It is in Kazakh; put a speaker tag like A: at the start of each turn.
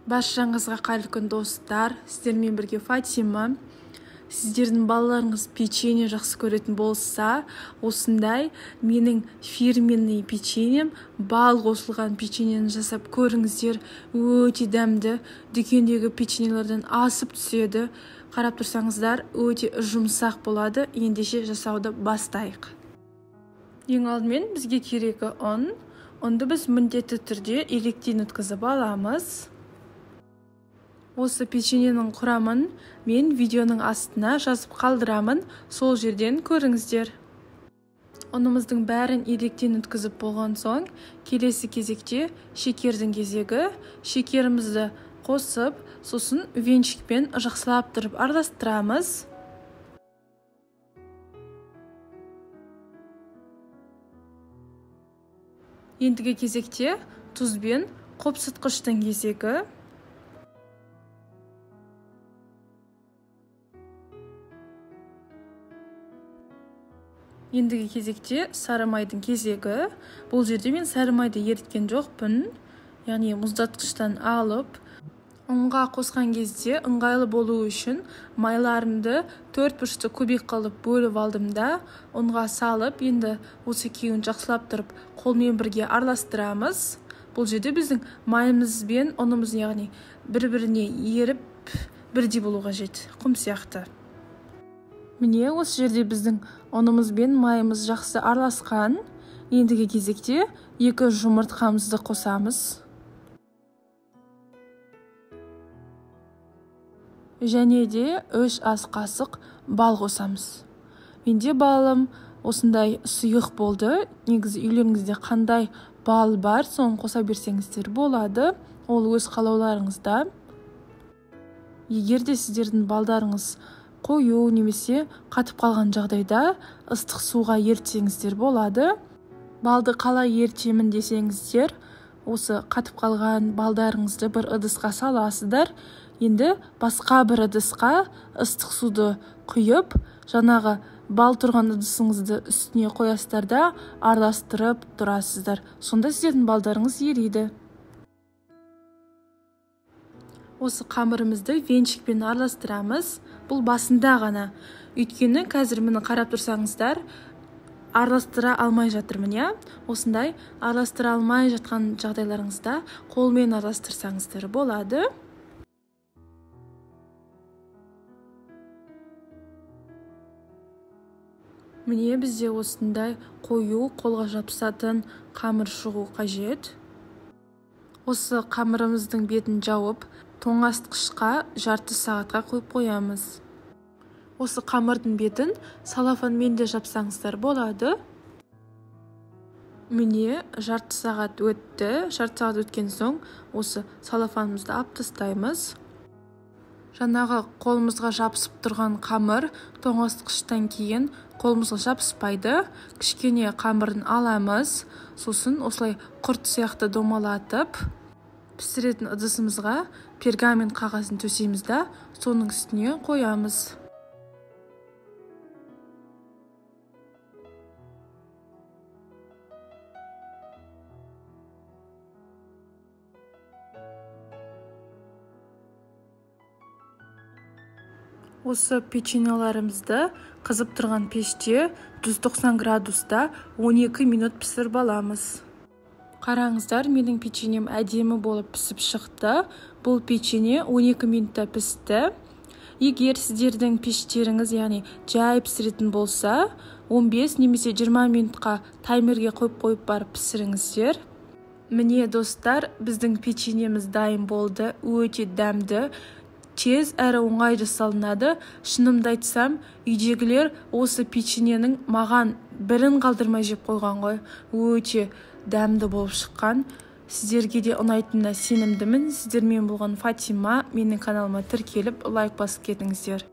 A: Баршаңызға қайырлы күн, достар. Сіздермен бірге Фатима. Сіздердің балаларыңыз печенье жақсы көретін болса, осындай менің фирменный печеньем, бал қосылған печеньені жасап көріңіздер. Өте дәмді, дүкендегі печеньелерден асып түседі. Қарап тұрсаңыздар, өте жұмсақ болады. Ендеше жасауды бастайық. Ең алдымен бізге керегі ұн. Ұнды біз міндетті түрде електен өткізіп аламыз. Осы печеньенің құрамын мен видеоның астына жазып қалдырамын, сол жерден көріңіздер. Ұнымыздың бәрін електен өткізіп болған соң, келесі кезекте шекердің кезегі. Шекерімізді қосып, сосын венчикпен жақсылап тұрып араластырамыз. Ендігі кезекте тұз бен қопсытқыштың кезегі. Ендігі кезекте сары майдың кезегі. Бұл жерде мен сары майды еріткен жоқпын, яғни мұздатқыштан алып, ұнға қосқан кезде ыңғайлы болу үшін майларымды төрт бұрышты кубик қылып бөліп алдым да, ұнға салып, енді осы екеуін жақсылап тұрып қолмен бірге араластырамыз. Бұл жерде біздің майымыз бен ұнымыз, яғни бір-біріне еріп бірдей болу қажет, құм сияқты. Міне, осы жерде біздің ұнымыз бен майымыз жақсы араласқан. Ендігі кезекте 2 жұмыртқамызды қосамыз. Және де 3 ас қасық бал қосамыз. Менде балым осындай сұйық болды. Негізі үйлеріңізде қандай бал бар, соны қоса берсеңіздер болады. Ол өз қалауларыңызда. Егер де сіздердің балдарыңыз қою немесе қатып қалған жағдайда ыстық суға ерітсеңіздер болады. Балды қалай ерітемін десеңіздер, осы қатып қалған балдарыңызды бір ыдысқа саласыздар. Енді басқа бір ыдысқа ыстық суды құйып, жаңағы бал тұрған ыдысыңызды үстіне қоясыздар да араластырып тұрасыздар. Сонда сіздердің балдарыңыз ериді. Осы қамырымызды венчикпен араластырамыз. Бұл басында ғана. Өйткені қазір мені қарап тұрсаңыздар, араластыра алмай жатырмын, иә? Осындай араластыра алмай жатқан жағдайларыңызда қолмен араластырсаңыздар болады. Міне, бізде осындай қою, қолға жабысатын қамыр шығу қажет. Осы қамырымыздың бетін жауып, тоңазытқышқа жарты сағатқа қойып қоямыз. Осы қамырдың бетін салафанмен де жапсаңыздар болады. Міне, жарты сағат өтті. Жарты сағат өткен соң осы салафанымызды алып тастаймыз. Жаңағы қолымызға жабысып тұрған қамыр тоңазытқыштан кейін қолымызға жабыспайды. Кішкене қамырын аламыз, сосын осылай құрт сияқты домалатып, пісіретін ыдысымызға пергамент қағазын төсейміз да, соның үстіне қоямыз. Осы печеньелерімізді қызып тұрған пеште 190 градуста 12 минут пісіріп аламыз. Қараңыздар, менің печеньем әдемі болып пісіп шықты. Бұл печенье 12 минутта пісті. Егер сіздердің пештеріңіз, яғни жай пісіретін болса, 15 немесе 20 минутқа таймерге қойып барып пісіріңіздер. Міне, достар, біздің печеньеміз дайын болды. Өте дәмді, тез әрі оңай жасалынады. Шынымды айтсам, үйдегілер осы печеньенің маған бірін қалдырмай жеп қойған ғой. Өте дәмді болып шыққан. Сіздерге де ұнайтынына сенімдімін. Сіздермен болған Фатима. Менің каналыма тіркеліп, лайк басып кетіңіздер.